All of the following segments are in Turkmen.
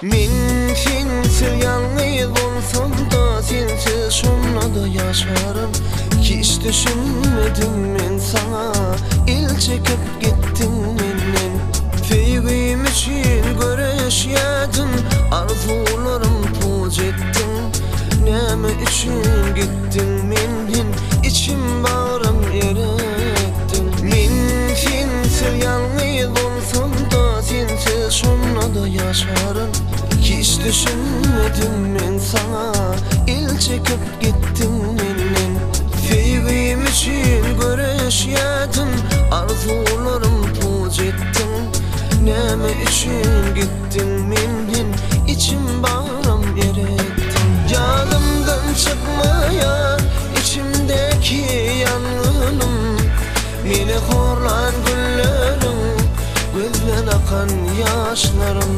Men sensiz ýalňyz bolsam-da, sensiz şonda-da ýaşaryn. Hiç düşünmedim men saňa, el çekip gitdiň menden. Söýgim üçin göreşýädim, arzuwlarym puç etdiň. Näme üçin gitdiň menden, içim bagrym eretdiň. Men sensiz ýalňyz bolsam-da, sensiz şonda-da ýaşaryn. Hiç düşünmedim men saňa, el çekip gitdiň menden. Söýgim üçin göreşýädim, arzuwlarym puç etdiň. Näme üçin gitdiň menden, içim bagrym eretdiň. Ýadymdan çykmaýar içimdäki ýangynym. Meni horlan günleriň, gözden akan ýaşlarym.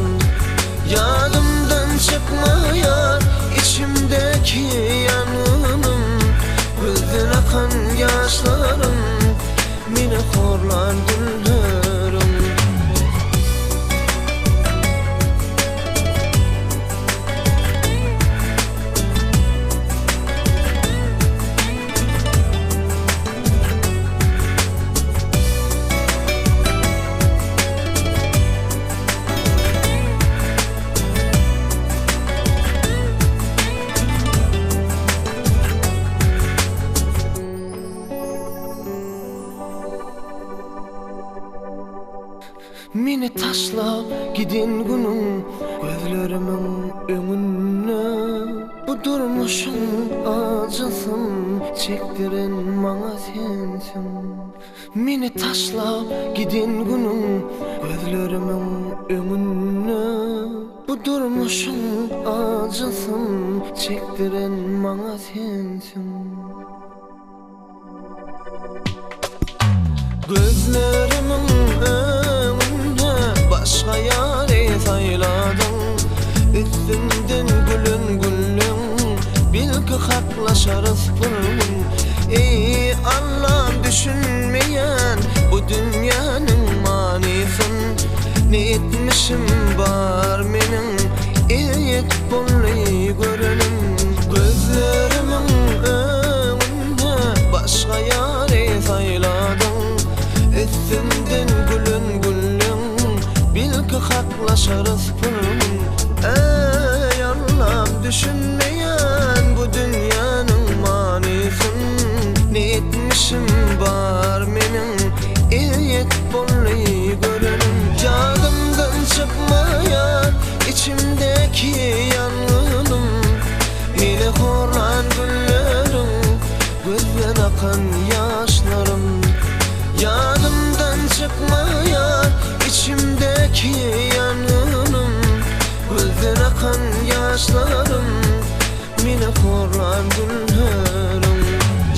Ýadymdan çykmaýar içimdäki ýangynym, gözden akan ýaşlarym, meni horlan günleriň. Meni taşlap giden günüň gözlerimiň öňünde Bu durmuşyň ajysyn çekdiren maňa sensiň. Meni taşlap giden günüň gözlerimiň öňünde Bu durmuşyň ajysyn çekdiren maňa sensiň. Gözlerimiň öňünde başga ýary saýladyň Üstümden gülen gülleň belki haklaşarys bir gün Eý Allam düşünmeýän bu dünýäniň manysyn Ne etmişim bar meniň eýet boldy görenim Gözlerimiň öňünde başga ýary saýladyň Üstümden gülen gülleň belki haklaşarys bir gün Eý Allam düşünmeýän bu dünýäniň manysyn Ne etmişim bar meniň eýet boldy görenim Ýadymdan çykmaýar içimdäki ýangynym Meni horlan günleriň gözden akan ýaşlarym Ýadymdan çykmaýar içimdäki ýangynym Gözden akan ýaşlarym Meni horlan günleriň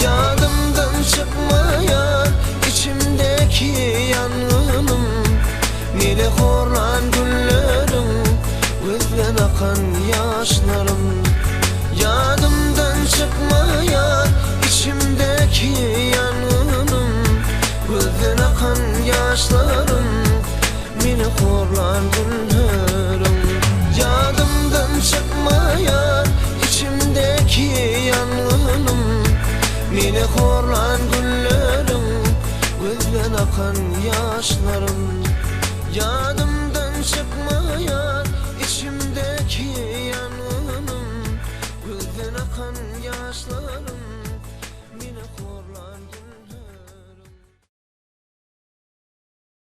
Ýadymdan çykmaýar içimdäki ýangynym Meni horlan günleriň Gözden akan ýaşlarym Ýadymdan çykmaýar içimdäki ýangynym Gözden akan ýaşlarym Meni horlan günleriň Ýadymdan çykmaýar içimdäki ýangynym Meni horlan günleriň Gözden akan ýaşlarym Ýadymdan çykmaýar içimdäki ýangynym Gözden akan ýaşlarym.